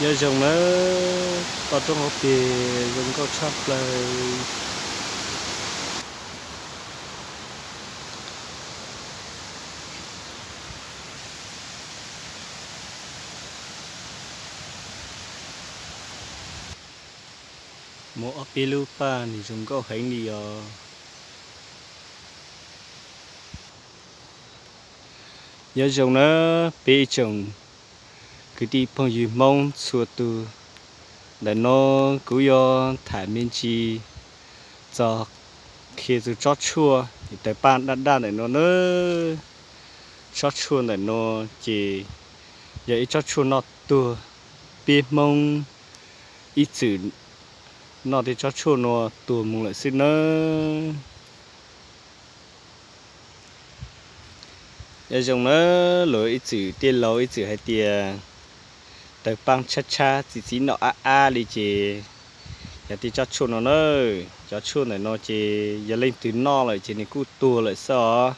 Nyob zoo nawb, toj roob hauv pes zoo nkauj tshaj plaws. Muaj ob peb lub paj nws zoo nkauj heev li os. Nyob zoo nawb peb ib tsoom kwv tij phooj ywg Hmoob txhua tus. Ntawm no kuv yuav tham me ntsis txog qhia txog tsob tshuaj tawg paj daj daj ntawm no nawb. Tsob tshuaj ntawm no ces yog ib tsob tshuaj noj tuag, peb Hmoob ib txwm noj tej tsob tshuaj no tuag mus lawm xwb nawb. Nyob zoo nawb, luag ib txwm tej laus ib txwm hais tias tawg paj tshab tshab txiv txiv noj ab ab li ces yog tej tsob tshuaj no na. Cov tshuaj ntawm no ces yog leej twg noj lawm ces nws kuj tuag lawm xwb os.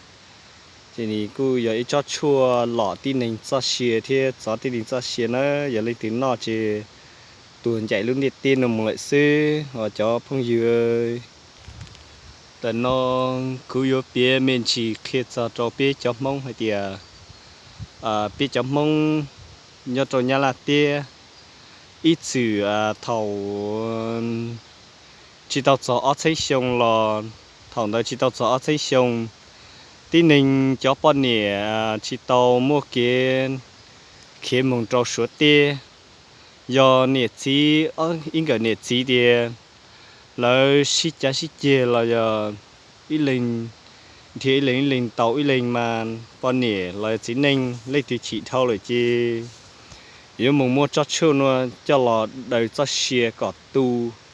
Ces nws kuj yog ib tsob tshuaj lom tib neeg txoj sia thiab txov tib neeg txoj sia na. Yog leej twg noj ces tuag ncaim lub ntiaj teb no mus lawm xwb os cov phooj ywg. Ntawm no kuv yuav piav me ntsis qhia txog rau peb cov Hmoob hais tias peb cov Hmoob nyob rau Nyab Laj teb ib txwm thaum tsis tau txog ob txhiab xyoo los, thaum ntawd tsis tau txog ob txhiab xyoo, tib neeg cov poj niam tsis tau muaj kev khiav mus rau Suav teb. Yog niam txiv, ib nkawm niam txiv tias lawv sib cav sib ceg los yog ib leeg nrhiav ib leeg, ib leeg tau ib leeg mas poj niam los txiv neej leej twg chim dhau lawm ces yuav mus muab tsob tshuaj no coj los daws txoj sia kom tu,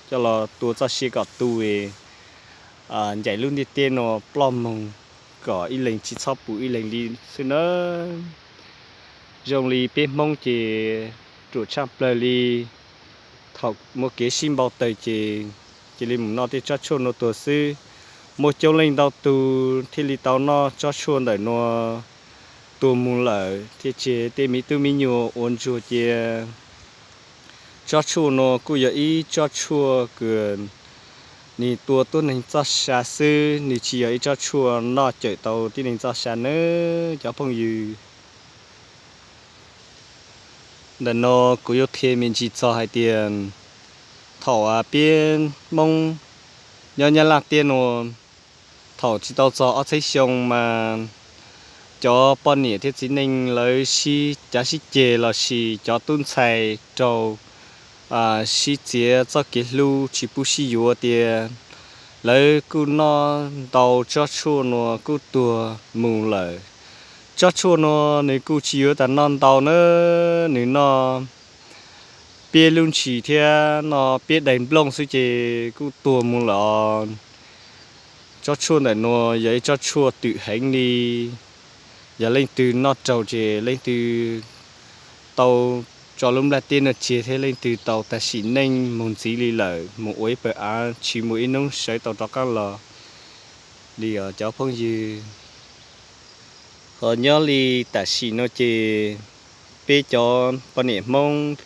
coj los tua txoj sia kom tu ncaim lub ntiaj teb no ploj moog kom ib leeg tsis txhob pum ib leeg li xwb nawb. Zoo li peb Hmoob ces ruam tshaj plawg li, thaum muaj kev sib npau taws ces cia li mus noj tej tsob tshuaj no tuag xwb. Muaj coob leej ntau tus thiaj li tau noj tsob tshuaj ntawm no tuag mus lawm thiaj tseg tej me tub me nyuam ua ntsuag cia. Tsob tshuaj no kuj yog ib tsob tshuaj kws nws tua tuab neeg txoj sa xwb, nws tsis yog ib tsob tshuaj noj cawm tau tib neeg txoj sa nawb cov phooj ywg. Ntawm no kuv yuav qhia me ntsis txog hais tias thaum peb Hmoob nyob Nyab Laj teb no, thaum tsis tau txog ob txhiab xyoo mas cov poj niam thiab txiv neej lawv sib cav sib ceg lossis cov tub ntxhais raug sib txiav txoj kev hlub tsis pub sib yuav tias lawv kuj noj ntau tsob tshuaj no kuj tuag mus lawm. Tsob tshuaj no nws kuj tsis yuav tas noj ntau na, nws noj peb lub ntsis thiab noj peb daim nplooj xwb ces kuj tuag mus lawm os. Tsob tshuaj ntawm no yog ib tsob tshuaj twm heev li, yog leej twg noj raug ces leej twg tau tso lub nplaj teb no tseg thiab leej twg tau tag sim neej mus ntxiv li lawm, mus ua ib pawg av tsis muaj ib hnub sawv tau rov qab los li os cov phooj ywg. Ho nyob li tam sim no ces peb cov poj niam Hmoob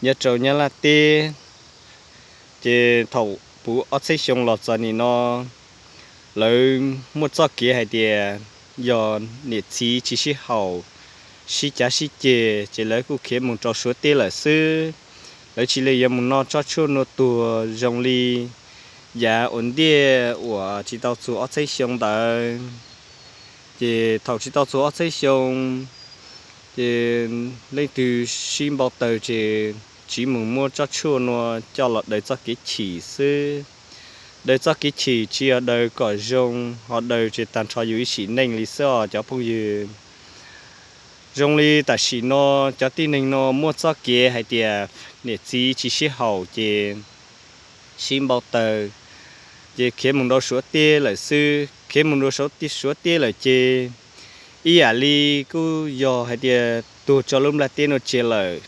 nyob rau Nyab Laj teb, ces thaum puv ob txhiab xyoo los txog nim no, lawv muaj txoj kev hais tias yog niam txiv tsis sib haum, sib cav sib ceg ces lawv kuj khiav mus rau Suav teb lawm xwb. Lawv tsis li yuav mus noj tsob tshuaj no tuag zoo li yav ua ntej uas tsis tau txug ob txhiab xyoo ntawd. Ces thaum tsis tau txug ob txhiab xyoo, ces leej twg sib npau taws ces tsiv mus muab tsob tshuaj no coj los daws txoj kev chim xwb. Daws txoj kev chim tsis yog daws kom zoo, ho daws ces tag nrho yus ib sim neej li xwb os cov phooj ywg. Zoo li tam sim no cov tib neeg no muaj txoj kev hais tias niam txiv tsis sib haum ces sib npau taws, ces khiav mus rau Suav teb lawm xwb. Khiav mus rau Suav teb lawm ces ib yam li kuj yog hais tias tuag tso lub nplaj teb no tseg lawm,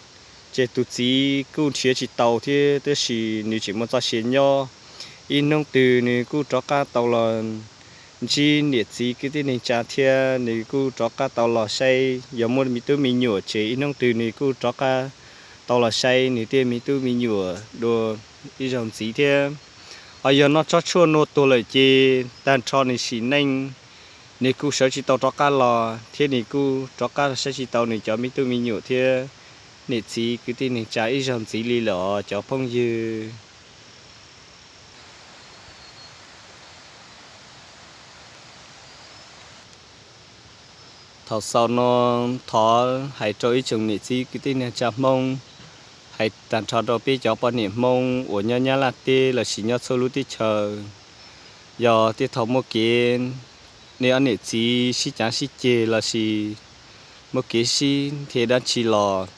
ces tus txiv kuj nrhiav tsis tau thiab, tab sis nws tseem muaj txoj sia nyob. Ib hnub twg nws kuj rov qab tau los ntsib niam txiv kwv tij neej tsa thiab nws kuj rov qab tau los saib yog muaj me tub me nyuam, ces ib hnub twg nws kuj rov qab tau los saib nws tej me tub me nyuam dua ib zaug ntxiv thiab. Ho yog noj tsob tshuaj nuav tuag lawm ces tag nrho nws sim neej nws kuj sawv tsis tau rov qab los thiab nws kuj rov qab saib tsis tau nws cov me tub me nyuam thiab niam txiv kwv tij neej tsa ib zaug ntxiv li lawm os cov phooj ywg. Thaum xaus no thov hais rau ib tsoom niam txiv kwv tij neej tsa Hmoob, hais tag nrho rau peb cov poj niam Hmoob uas nyob Nyab Laj teb lossis nyob txhua lub teb chaws, yog tej thaum muaj kev nej ob niam txiv sib cav sib ceg lossis muaj kev sib nthi dab tsi los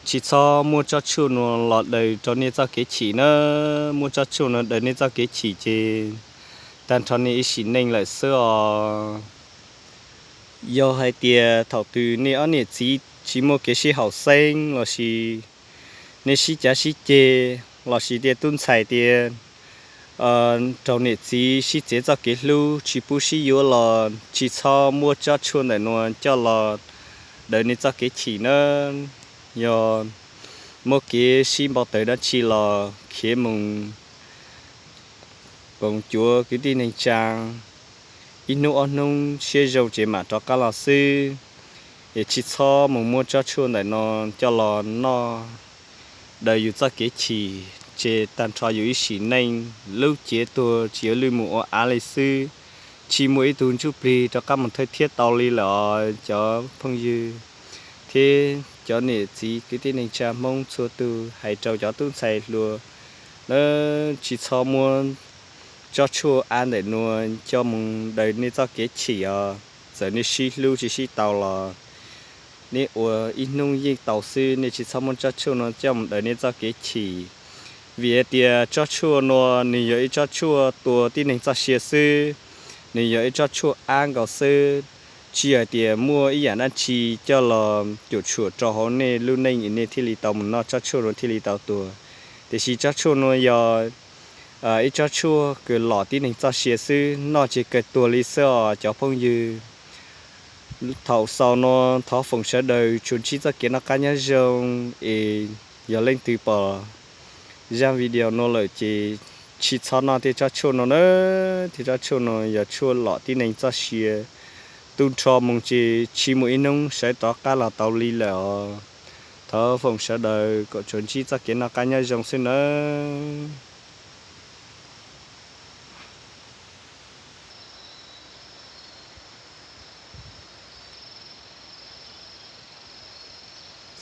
tsis txhob muab tsob tshuaj nuav los daws rau nej txoj kev chim na. Muab tsob tshuaj nuav daws nej txoj kev chim ces tag nrho nej ib sim neej lawm xwb os. Yog hais tias thaum twg nej ob niam txiv tsis muaj kev sib haum xeeb lossis nej sib cav sib ceg lossis tias tub ntxhais tias raug niam txiv sib txiav txoj kev hlub tsis pub sib yuav los tsis txhob muab tsob tshuaj ntawm nuav coj los daws nej txoj kev chim nawb. Yog muaj kev sib npau taws dab tsi los khiav mus koom cuav kwv tij neej tsa ib hnub ob hnub siab zoo ces mam rov qab los xwb. Es tsis txhob mus muab tsob tshuaj ntawm no coj los noj daws yus txoj kev chim, ces tag nrho yus ib sim neej lub cev tuag tsis yuav lwj mus ua av li xwb. Tsis muaj ib tug ntsuj plig rov qab mus thawj thiab tau li lawm os cov phooj ywg thiab cov niam txiv kwv tij neej tsa Hmoob txhua tug. Hais rau cov tub ntxhais hluas lawv tsis txhob muab tsob tshuaj av ntawm nuav coj mus daws nej txoj kev chim os. Txawm nej sib hlub tsis sib tau los nej ua ib hnub yeej tau xwb, nej tsis txhob muab tsob tshuaj nuav coj mus daws nej txoj kev chim. Vim hais tias tsob tshuaj nuav nws yog ib tsob tshuaj tua tib neeg txoj sia xwb, nws yog ib tsob tshuaj av nkaus xwb, tsis yog hais tias muaj ib yam dab tsi coj los cuam tshuam rau hauv nej lub neej es nej thiaj li tau mus noj tsob tshuaj nuav thiaj li tau tuag. Tiam sis tsob tshuaj nuav yog ib tsob tshuaj kws lom tib neeg txoj sia xwb, noj ces kawg tuag li xwb os cov phooj ywg. Thaum xaus no thov foom sawv daws tsuas ntsib txoj kev noj qab nyob zoo es yog leej twg pom zaj video no lawm ces tsis txhob noj tej tsob tshuaj no na. Tej tsob tshuaj no yog tshuaj lom tib neeg txoj sia, tu nrho mus ces tsis muaj ib hnub sawv rov qab los tau li lawm os. Thov foom sawv daws kom tsuas ntsib txoj kev noj qab nyob zoo xwb nawb.